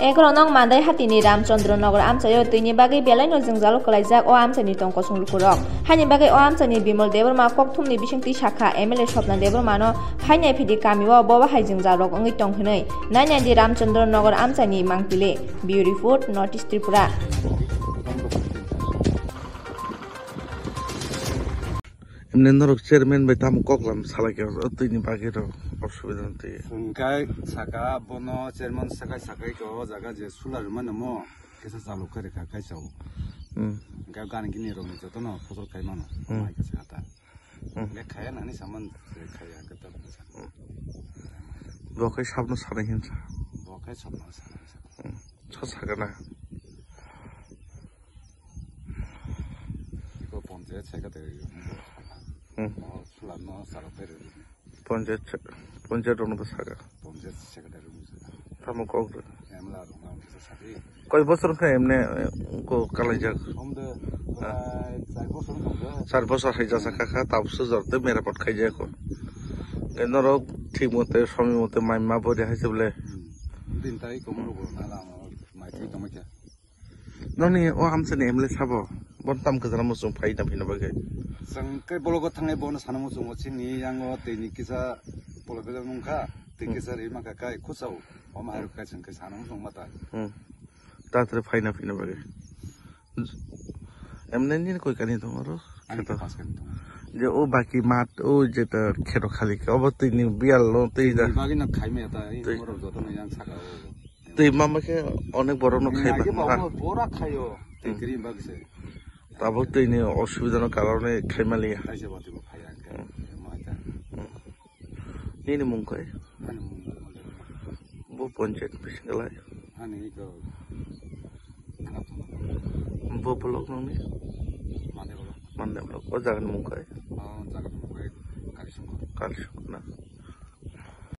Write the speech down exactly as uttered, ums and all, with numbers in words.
Ekorokno Mandai hatini Ramchandra Nagar amchaio twini bagwi belaino jwngjalo kwlaijak o amchaini tong kosong lukurok. Haini bagwi o amchaini Bimal Debbarma kokthumni bisingtwi sakha, M L A Swapna Debbarmano phainai phidi kamio bo bahai jwngjalrok wngwi tong hwnwi. Nainai di Ramchandra Nagar amchaini mangpili. Bureau Report, North East Tripura. Emne norok chairman bai tamo koklam salai khe o twini bagwi rw osubida twi. Hwnkhe saka bono chairman sakai sakai ko o jaga je solar mano mo kisa chaluk khe rwkha kaisa o. Hmm. Hwnkhe gani gini rok ni jotono phosol khai mano. Hmm. Mai kisa kata. Hmm. Hwnkhe khaya nani saman je khaya hwnkhe ta. Hmm. Bo khai sabno sanai hinsa. Bo khai sabno sanai hinsa. Hmm. Sa sakana. Iko panchayat secretary. Hmm. No, sulat no, sara pere. Panchayat se-, panchayat rokno bo saka. Panchayat secretary rok saka. Tamo kok rw. M L A rok no sadi. Koi bosor khe emne, eh, ko kalaijak? Om de, ah, prai char bosor wng tong de. Char bosor hai jasa kha kha, tabuk sujak tei merapat khaijak ko. Norok thik mote, somoy mote mai ma bo de hai se bole. Hmm. Din tai komo rok na la, mai thik tong khe. Noni o amchaini M L A sabo, bon tam kwchara muchung phai na phina bagwi. Chwng khe bologo thangnai bono sana muchungo chini yango tei ni kisa polo bele mungkha, tei kisa ri mangkha kai khusao, omo hai rok kai chwng khe sana muchung mata. Hmm. Tatri phai na phina bagwi. M L A ni koi kani tongo ro? Ani kheto. Pas kani tongo. Je o baki mat, o jeta kheto khali khe, obo twi ni biyal no twi da. Ni bagwi no khai me ta, i twi. Norok joto no yang saka o. Twi mama khe onek borok no khai ba. Ni age ba ha. Omo bora khayo, twi hmm. Kiri bagwi se. Tabuk twi ni osubida no karone khai maliya. Kaisa bati bo phaya ang khe. Hmm. Ma ta. Hmm. Nini mung koi? Ani mung koi. Bo panchayat bising kalai. Ani ito. Bo block nang ni? Mande block. Mande block. O jaga ni mung koi? O jaga ni mung koi. Kalisungkor. Kalisungkor na.